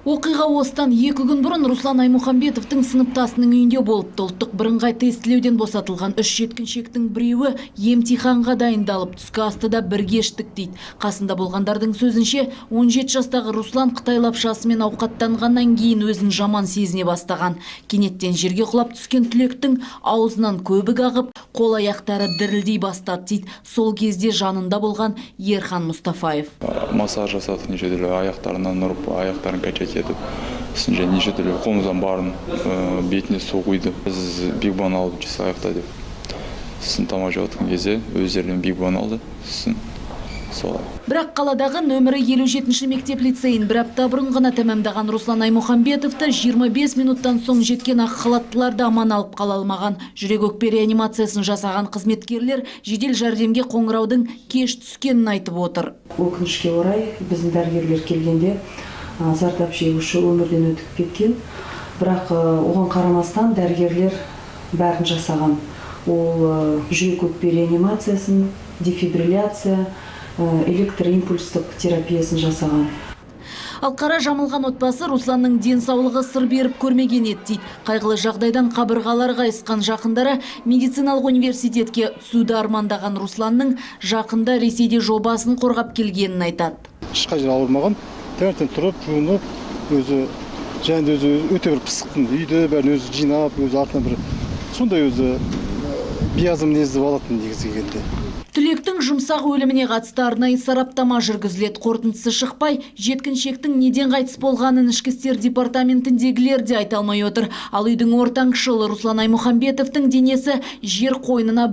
Оқиға осыдан 2 күн бұрын Руслан Аймұхамбетовтің сыныптасының үйінде болыпты. Ұлттық бірыңғай тестілеуден босатылған үш жеткіншектің біреуі емтиханға дайындалып, түскі асты да бірге іштік дейді. Қасында болғандардың сөзінше, 17 жастағы Руслан қытай лапшасымен ауқаттанғаннан кейін өзін жаман сезіне бастаған. Кенеттен жерге құлап түскен түлектің аузынан көбік ағып, қол аяқтары дірілдей бастады дейді. Сол кезде жанында болған Ерхан Мұстафаев. Массаж жасадық неше түрлі, аяқтарынан ұрып, аяқтарын качать етіп, сосын және неше түрлі қолымыздан барын, бетіне су құйды. Біз бигбон алып жасайық та деп, сосын тамақ жеп жатқан кезде өздерінен бигбон алды, сосын солай. Бірақ қаладағы нөмірі 57 мектеп лицейін бір апта бұрын ғана тәмамдаған Руслан Аймұхамбетовті 25 минуттан соң жеткен ақ халаттылар да аман алып қала алмаған. Жүрек өкпе реанимациясын жасаған қызметкерлер жедел жәрдемге қоңыраудың кеш түскенін айтып отыр. Өкінішке орай, біздің дәрігерлер келгенде зардап шегуші өмірден өтіп кеткен. Бірақ оған қарамастан дәрігерлер бәрін жасаған. Ол жүрек өкпе реанимациясын, дефибрилляция, электроимпульстық терапиясын жасаған. Ал қара жамылған отбасы Русланның денсаулығы сыр беріп көрмеген еді дейді. Қайғылы жағдайдан қабырғалары қайысқан жақындары медициналық университетке түсуді армандаған Русланның жақында Ресейде жобасын қорғап келгенін айтады. Ешқай жері ауырмаған, таңертең тұрып, жуынып, өзі және де өзі өте бір пысықтын, үйді бәрін өзі жинап, өзі артынан бір сондай өзі биязы мінезді болатын негізі келгенде. Түлектің жұмсақ өліміне қатысты арнайы сараптама жүргізіледі. Қорытындысы шықпай, жеткіншектің неден қайтыс болғанын ішкі істер департаментіндегілер де айта алмай отыр. Ал үйдің ортаңшы ұлы Руслан Аймұхамбетовтің денесі жер қойнына